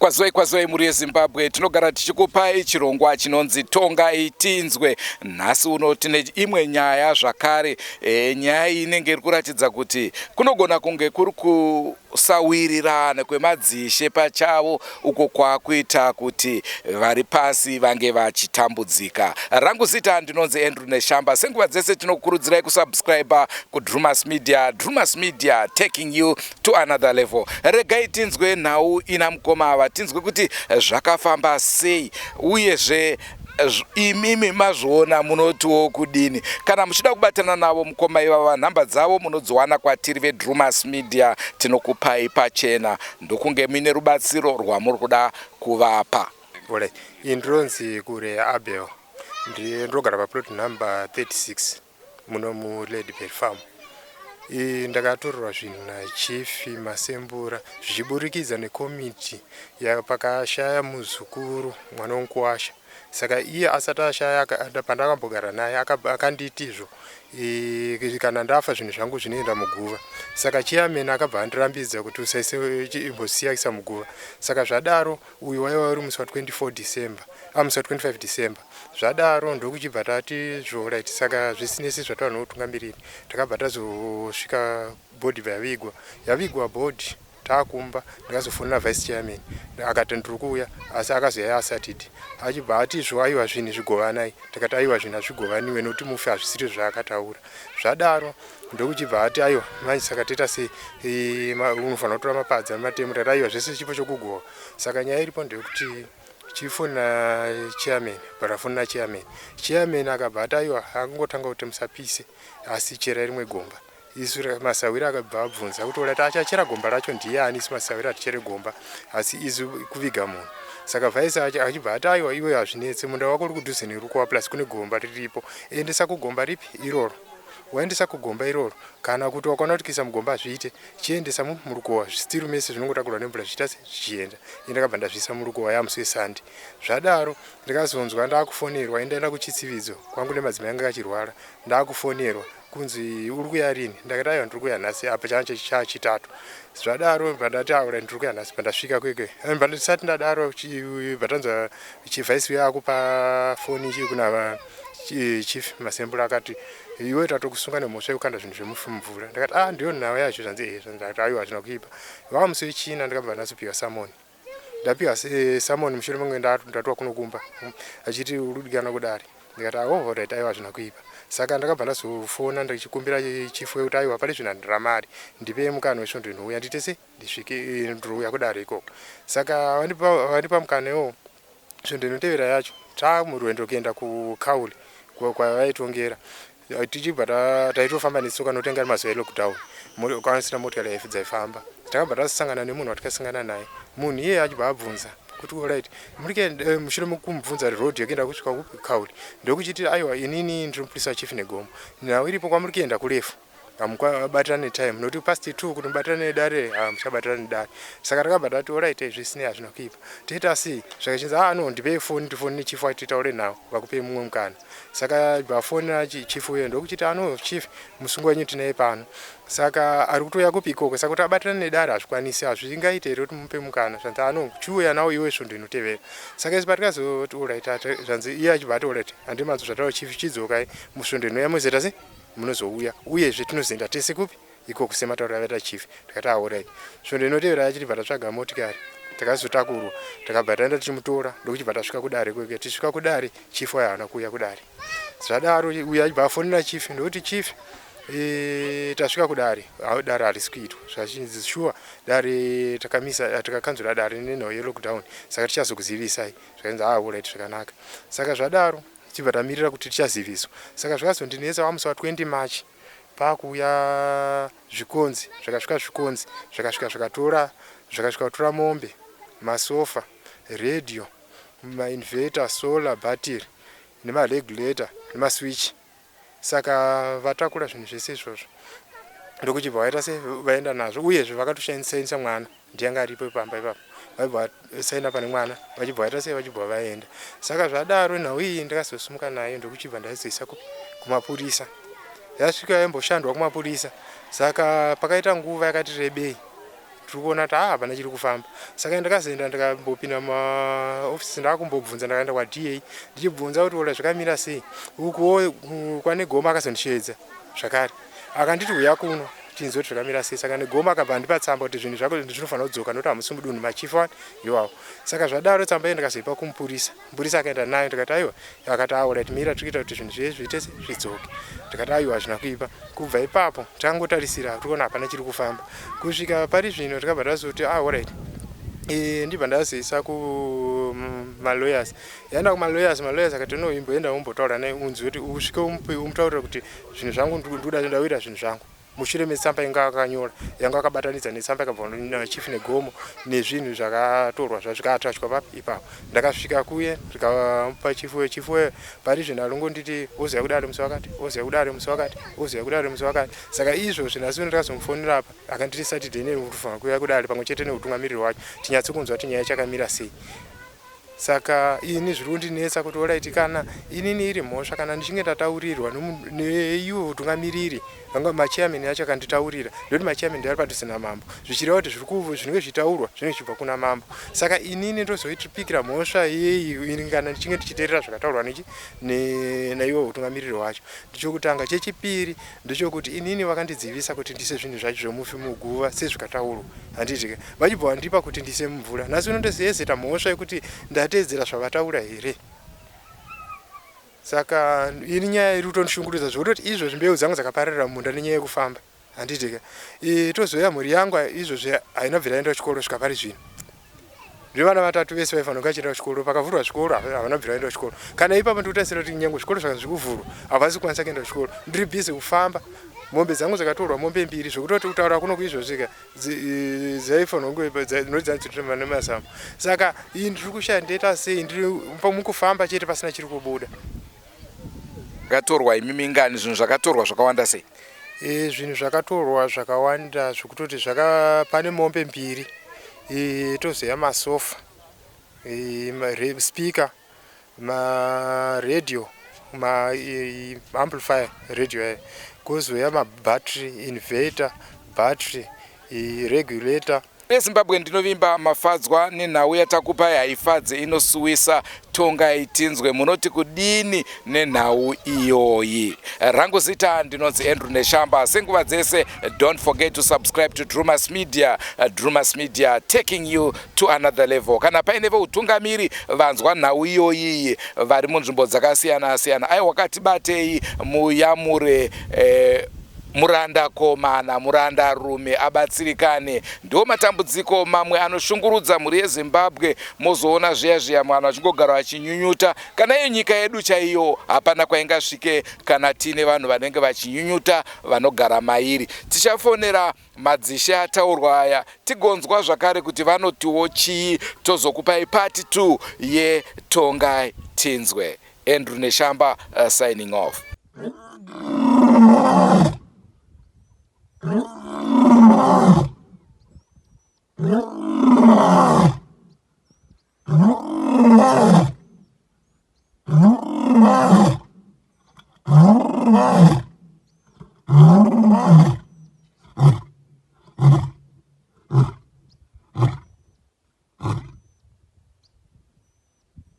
Kwaziwai, kwaziwai mhuri yeZimbabwe. Tinogara tichikupai chirongwa chinonzi Tongai Tinzwe. Nhasi uno tine imwe nyaya zvakare. Nyaya iyi inenge iri kuratidza kuti kunogona kunge kuri kusawirirana kwemadzishe pachavo uko kwakuita kuti vari pasi vange vachitambudzika. Rangu zita ndinonzi Andrew Neshamba. Senguva dzese tinokurudzirai kusubscribe kuDrumas Media. Drumas Media, taking you to another level. Regai tinzwe nhau ina mukoma ava, tinzwe kuti zvakafamba sei, uyezve imimi mazviona munotiwo kudini. Kana muchida kubatana navo mukoma ivava, nhamba dzavo munodziwana kwatiri veDrumas Media, tinokupai pachena, ndokunge muine rubatsiro rwamuri kuda kuvapa. Alright. Iyi ndinonzi Kure Abel. Ndinogara paplot number 36 muno muLadbury Farm. Ndakatorerwa zvinhu naChief Masembura zvichiburikidza nekomiti pakashaya muzukuru, mwana womukuwasha. Saka iye asati ashaya, pandakambogara naye akanditizvo kana ndafa zvinhu zvangu zvinoenda muguva. Saka chairman akabva andirambidza kuti usaise, imbosiyakisa muguva. Saka zvadaro, uyu waiva uri musi wa24 December, musi wa25 December. Zvadaro ndokuchibva tati zvo, right, saka zvisinesi zvatava noutungamiriri, takabva tazosvika body yavigwa. Yavigwa body, taakumba, ndakazofonera vice chairman, akati ndiri kuuya, asi akazoyaya asatidi. Achibva atizvo aiwa, zvinhu zvigovanai. Takati aiwa, zvinhu hazvigovaniwe nokuti mufi hazvisiri zvaakataura. Zvadaro ndokuchibva ati aiwa, manje saka toita sei? Unofanira kutora mapadza nematemo. Tati aiwa, zvese chipo chokugova. Saka nyaya iripo ndeyekuti chifonera chairman, bva chairman, chairman akabva ati aiwa, akangotanga kuti musapise, asi cherai rimwe gomba. Isu masawiri akabva abvunza kuti orati achachera gomba racho ndiani? Isu masawiri hatichere gomba, asi isu kuviga munhu. Saka vice achibva ati aiwa, iwe hazvinetse, munda wako uri kudhuze nerukowa, plus kune gomba riripo, endesa kugomba ripi iroro. Waendesa kugomba iroro, kana kuti wakaona kuti kuisa mugomba hazviite, chiendesa murukowa, still mese zvinongotakurwa nemvura zvichiita se zvichienda. Ine ndakabva ndazviisa murukowa yamusi weSunday. Zvadaro ndikazonzwa ndakufonerwa, indaenda kuchitsividzo kwangu nemadzimai anga achirwara. Ndakufonerwa kunzi uri kuya rini? Ndakati aiwa, ndiri kuya nhasi, apa changa chachitatu. Zvadaro bva aura, ndiri kuya nhasi. Pandasvika kweke, ndisati ndadaro, bvatanzwa chivice uya akupa foni kuna Chief Masembura, akati iwe tatokusunga nemhosva yekukanda zvinhu zvemufi mumvura. Ndakati a ah, ndiyo nhau yacho? Zvanzi e. Ndakati aiwa, hazvina kuipa. Vava musi wechina ndakabva ndazopiwa summon. Ndapiwa summon, mushure menge ndatiwa kunokumba achiti uri kudikana kudare. Ndikati aho, alright, aiwa, hazvina kuipa. Saka ndakabva ndazofona ndichikumbira chief wekuti aiwa, pane zvinhu handira mari, ndipei mukana wesvondo inouya, ndiite se ndisvike, ndouya kudare ikoko. Saka vandipa mukana iwowo. Svondo inotevera yacho taamurwendo kuenda kukauli kwavaitongera, tichibva taitofamba netsoka nokuti anga ari mazuva elockdown, kwanisina motikari dzaifamba. Takabva tasangana nemunhu watikasangana naye. Munhu iyeye achibva abvunza kuti alright, muri mushure mekumubvunza road yekuenda kusvika kukauli, ndokuchiti aiwa, inini ndiri mupurisa waChief Negomo, nhau iripo kwamuri kuenda kurefu, hamubatirani netime nokuti past 2 kuti mubatirane nedare, hamuchabatirani nedare. Saka takabva tati alright, zvisinei, hazvina kuipa, toita sei? Zvakachinzi a no, ndipei foni tifoni nechief wacho titaure navo vakupei mumwe mukana. Saka vafonera chief uyo, ndokuchiti ano chief, musungo wenyu tinaye pano, saka ari kutouya kupi ikoko? Saka kuti abatirane nedare hazvikwanisi, hazvingaite here kuti mupe mukana? Zvanzi ano chiuya nawo iwe svondo inotevera. Saka isi patikazoti alright, zvanzi iye achibva ati alright, handimanzo zvataura chief, chidzokai musvondo inouya, muzoita sei, munozouya, uyezve tinozoenda tese kupi ikoko sematauro avaita chief. Tikati alright. Svondo inotevera yacho tibva tatsvaga motikari, takazotakurwa, takabva taenda tichimutora, ndokuchibva tasvika kudare kweke. Tisvika kudare, chief wayo haana kuuya kudare. Zvadaro uyo achibva afonera chief, ndokuti chief, tasvika kudare, dare harisi kuitwa. Zvachinzi sure, dare takamisa, takakanzura dare nenhau yelockdown, saka tichazokuzivisai. Zvakanzi alright, zvakanaka. Saka zvadaro tichibva tamirira kuti tichaziviswa. Saka zvakazondinetsa wamusi wa20 March, paakuuya zvikonzi zvakasvika. Zvikonzi zvakasvika zvakatora, zvakasvika kutora mombe, masofa, redhiyo, mainverter, solar, battery nemaregulator nemaswitch. Saka vatakura zvinhu zvese izvozvo, ndokuchibva vaita se vaenda nazvo. Uyezve vakatoshainisa mwana, ndiyanga aripo pamba ipapo, vaibva vasaina pane mwana, vachibva vaita sei, vachibva vaenda. Saka zvadaro nhau iyi ndakazosimuka nayo, ndokuchibva ndaizoisa kumapurisa. Yasvika yaimboshandwa kumapurisa. Saka pakaita nguva yakati rebei. Tiri kuona kuti haa hapana chiri kufamba. Saka ndakazoenda ndikambopinda mumaofisi ndakumbobvunza ndakaenda kwaDA ndichibvunza kuti ola zvakamira sei. Ukuwo kwaNegoma akazondisheedza zvakare akanditi huya kuno tinzwe kuti zvakamira sei. Saka Negoma akabva andipa tsamba kuti zvinhu zvako zvinofanira kudzoka nokuti hamusi mudunhu machief wani iwawo. Saka zvadaro tsamba iye ndikazoipa kumupurisa. Mupurisa akaenda nayo ndikati aiwa, akati alright mira tiri kuita kuti zvinhu zviye zviite zvidzoke. Ndikati aiwa hazvina kuipa. Kubva ipapo takangotarisira tikuona hapana chiri kufamba. Kusvika pari zvino takabva tazoti ah alright. E, ndibva ndazoisa kumalawyers. Yaenda kumalawyers, malawyers akati no imboenda umbotaura naye unzwe kuti usvike umutaurire kuti zvinhu zvangu ndikuda ndawira zvinhu zvangu. Mushure metsamba yanga akanyora yanga akabatanidza netsamba yakabva naChief Negomo nezvinhu zvakatorwa zvikaatachwa papi ipapo. Ndakasvika kuye ndikamupa chief uye chief uye pari zvino arongonditi wozouya kudare musi wakati wozouya kudare musi wakati wozouya kudare musi wakati. Saka izvozvi nhasi uno ndakazomufonera apa akanditi Saturday inei unofanira kuuya kudare pamwe chete nehutungamiriri hwacho tinyatse kunzwa kuti nyaya yachakamira sei. Saka ini zviri kundinetsa kuti oraiti kana inini iri mhosva kana ndichinge ndataurirwa neivo utungamiriri vanga machairman acho akanditaurira ndoti machairman ndiari padhuze namambo zvichireva kuti zviri zvinenge zvichitaurwa zvinenge zvichibva kuna mambo saka inini ndozoipikira mhosva yeyi ini kana ndichinge ndichiteerera zvakataurwa nechi naivo utungamiriri hwacho ndichokutanga chechipiri ndechokuti inini vakandidzivisa kuti ndise zvinhu zvacho zvemufi muguva sezvikataurwa handiti ka vachibva vandipa kuti ndise mumvura nhasi uno ndoziyezeta mhosva yekuti ndateedzera zvavataura here saka ini nyaya iri kutondishungurudza zvekutoti izvozvi mbeu dzangu dzakapararira mumunda nenyaya yekufamba handiti ka e, tozouya mhuri yangu izvozvi haina bvira yaenda kuchikoro svika pari zvino ndine vana vatatu vese vaifanira kunge vachienda kuchikoro pakavhurwa zvikoro havana bvira vaenda kuchikoro kana ipapo ndikutarisira kuti nyange zvikoro zvakanzi kuvhurwa havasi kukwanisa kuenda kuchikoro ndiri busy kufamba mombe dzangu dzakatorwa mombe mbiri zvekutoti kutaura kuno kuizvozvika dzaifanirwa kunge nodzanzitema nemazamu saka iyi ndiri kushaya ndoita sei ndiri mukufamba chete pasina chiri kubuda Zvakatorwa imi mingani zvinhu zvakatorwa zvakawanda sei? E, zvinhu zvakatorwa zvakawanda zvekutoti zvaka pane mombe mbiri e, tozoya masofa e, ma, speaker maradio maamplifier radio aya kozouya mabattery inverter battery regulator VeZimbabwe ndinovimba mafadzwa nenhau yatakupai haifadze inosuwisa tongai tinzwe munoti kudini nenhau iyoyi rangu zita ndinonzi Andrew Neshamba senguva dzese don't forget to subscribe to Drumas Media Drumas Media taking you to another level kana paine veutungamiri vanzwa nhau iyoyiyi vari munzvimbo dzakasiyana siyana aiwa katibatei muyamure eh, muranda komana muranda rume abatsirikane ndiwo matambudziko mamwe anoshungurudza mhuri yezimbabwe mozoona zviya zviya mwana achingogara achinyunyuta kana iyo nyika yedu chaiyo hapana kwaingasvike kana tiine vanhu vanenge vachinyunyuta vanogara mairi tichafonera madzishe ataurwa aya tigonzwa zvakare kuti vanotiwo chii tozokupai part 2 yetongai tinzwe andrew neshamba signing off.